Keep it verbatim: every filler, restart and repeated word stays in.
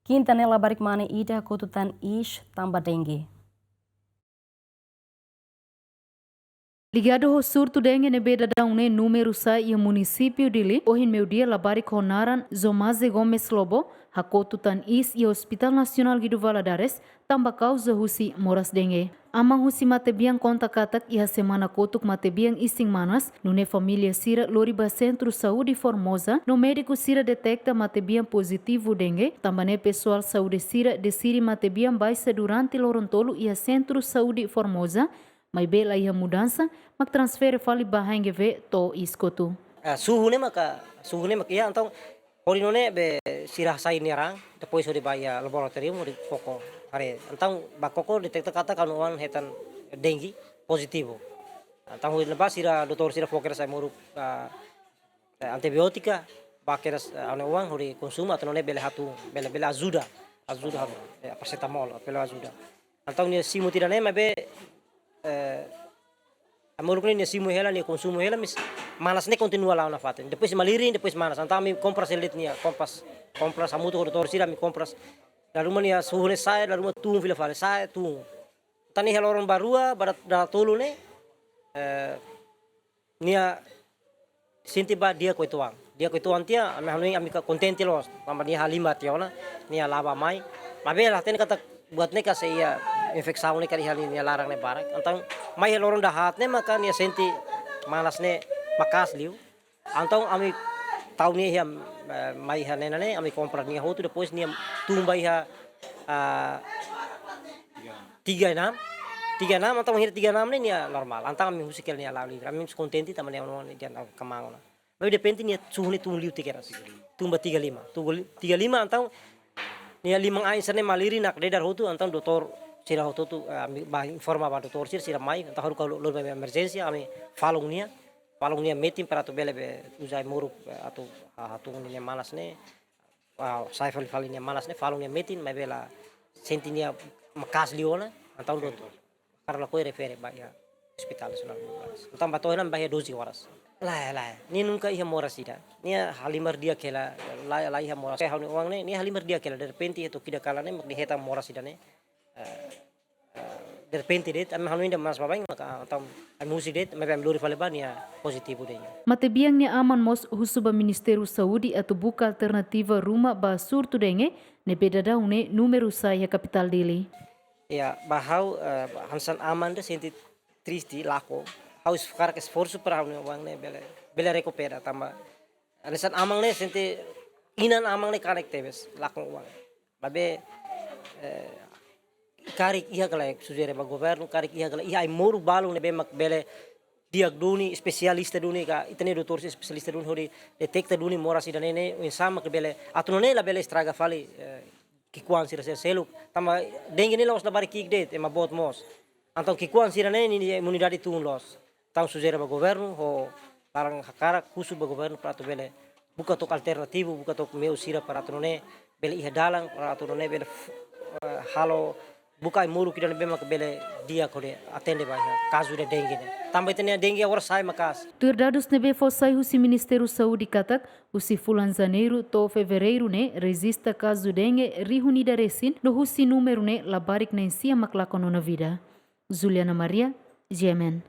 Kinta ne'e labarik mane ida hakotu tan iis tanba dengue. Ligadu ho surtu dengue ne'ebé daudaun ne'e númeru sa'e iha munisípiu Dili, ohin meiudia labarik ho naran Zomaze Gomes Lobo hakotu tan iis iha Hospital Nasionál Guido Valadares, tanba kauza husi moras dengue. Aman husi matebian konta katak iha semana kotuk matebian isin manas, nune'e família sira lori ba Sentru Saúde Formosa, no médiku sira deteta matebian pozitivu dengue, tanba ne'e pesoál saúde sira deside matebian baixa durante loron tolu iha Sentru Saúde Formosa, maibé la iha mudansa, mak transfere fali ba H N G V to'o iis kotu. Ah, suhu ne'e maka, suhu ne'e maka, ya, entaun, hodi nune'e be sira hasai nia raan, depois hodi ba iha laboratóriu, hodi koko haree. Entaun, ba koko deteta katak ha'u-nia oan hetan dengue pozitivu. Entaun, hodi ne'ebá sira, doutór sira fó kedas ai-moruk, ah, eh, antibiótika, ba kedas, eh, ha'u-nia oan hodi konsumu, atu nune'e bele hatu, bele, bele ajuda, ajuda ha'u, eh, parasetamol, bele ajuda. Entaun nia simu tiha ona ne'e, maibé, eh, ai-moruk ne'e nia simu hela, nia konsumu hela, mas manas ne'e kontinua la'o nafatin. Depois malirin, depois manas. Entaun ami kompras hela de'it nia, kompras, kompras hamutuk ho doutór sira, ami kompras. Dala ruma nia suhu ne'e sa'e, dala ruma tun fila fali, sa'e, tun. Entaun nia iha loron ba rua, ba dala tolu ne'e, eh, nia sente ba di'ak uitoan. Di'ak uitoan tiha, ami hanoin ami ka kontente loos. Tanba nia halimar tiha ona, nia la'o bá mai. Maibé la hatene katak buat ne'e ka sei iha infesaun ne'e ka iha nia laran ne'e barak. Entaun mai iha loron dahaat ne'e maka nia sente manas ne'e maka'as liu. Entaun ami tau nia iha, eh, mai iha ne'e ne'e, ami kompra nia hotu, depois nia tun ba iha, ah, tiga enam. Tiga enam, entaun iha tiga enam ne'e nia normál. Entaun ami husik hela nia la'o livre. Ami kontente tanba nia ona nia kmaan ona. Maibé derrepente nia suhu ne'e tun liu tiha kedas. Tun ba tiga lima. Tun ba li-, tiga lima entaun nia liman-ain sira ne'e malirin, nakdedar hotu, entaun doutór sira hotu-hotu, eh, ami bá informa ba doutór sira, sira mai, entaun haruka lori ba emerjénsia, ami falun nia, falun nia metin para atu bele be uza ai-moruk, eh, atu, ah, hatun nia manas ne'e, ah, sa'e fali fali nia manas ne'e, falun nia metin, maibé la sente nia maka'as liu ona, entaun doutór hakarak lakohi refere ba iha Hospital Nasionál Guido Valadares. Entaun ba to'o ona ba iha doze horas. Lae, lae. Nia nunka iha moras ida. Nia halimar di'ak hela, la, la iha moras. Ha'u-nia oan ne'e, nia halimar di'ak hela. Derrepente iha to'o ida kalan ne'e, mak nia hetan moras ida ne'e. Eh, eh, derrepente de'it, ami hanoin ida manas baibain, maka entaun ami husik de'it, maibé ami lori fali bá nia pozitivu dengue. Matebian nia aman mós husu ba Ministériu Saúde atu buka alternativa ruma ba surtu dengue ne'ebé daudaun ne'e númeru sa'e iha kapitál Dili. Ya, ba ha'u, eh, hanesan aman de'it sente triste, lakon. Ha'u es-, hakarak esforsu para ha'u-nia oan ne'e bele, bele rekupera tanba hanesan aman ne'e sente inan aman ne'e kanek tebes, lakon oan. Maibé, eh, karik iha ka lae sujere ba governu, karik iha ka lae iha ai-moruk balun ne'ebé mak bele di'ak duni, espesialista duni ka, ita-nia doutór sira espesialista duni hodi deteta duni moras ida ne'e ne'e, oinsá mak bele, atu nune'e labele estraga fali, eh, ki'ikoan sira, sira seluk. Tanba dengue ne'e la'ós labarik ki'ik de'it, ema boot mós. Entaun ki'ikoan sira ne'e nia imunidade tun loos. Entaun sujere ba governu, ho laran hakarak husu ba governu para atu bele buka took alternativu, buka took meiu sira para atu nune'e bele iha dalan, para atu nune'e bele f-, eh, halo buka ai-moruk ida ne'ebé mak bele di'ak hodi atende ba iha kazu ida dengue ne'e. Tanba ita-nia dengue agora sa'e maka'as. Tuir dadus ne'ebé fó sai husi Ministériu Saúde katak, husi fulan Janeiru to'o Fevereiru ne'e rejista kazu dengue rihun ida resin, no husi númeru ne'e labarik na'in-sia mak lakon ona vida. Juliana Maria, G M N.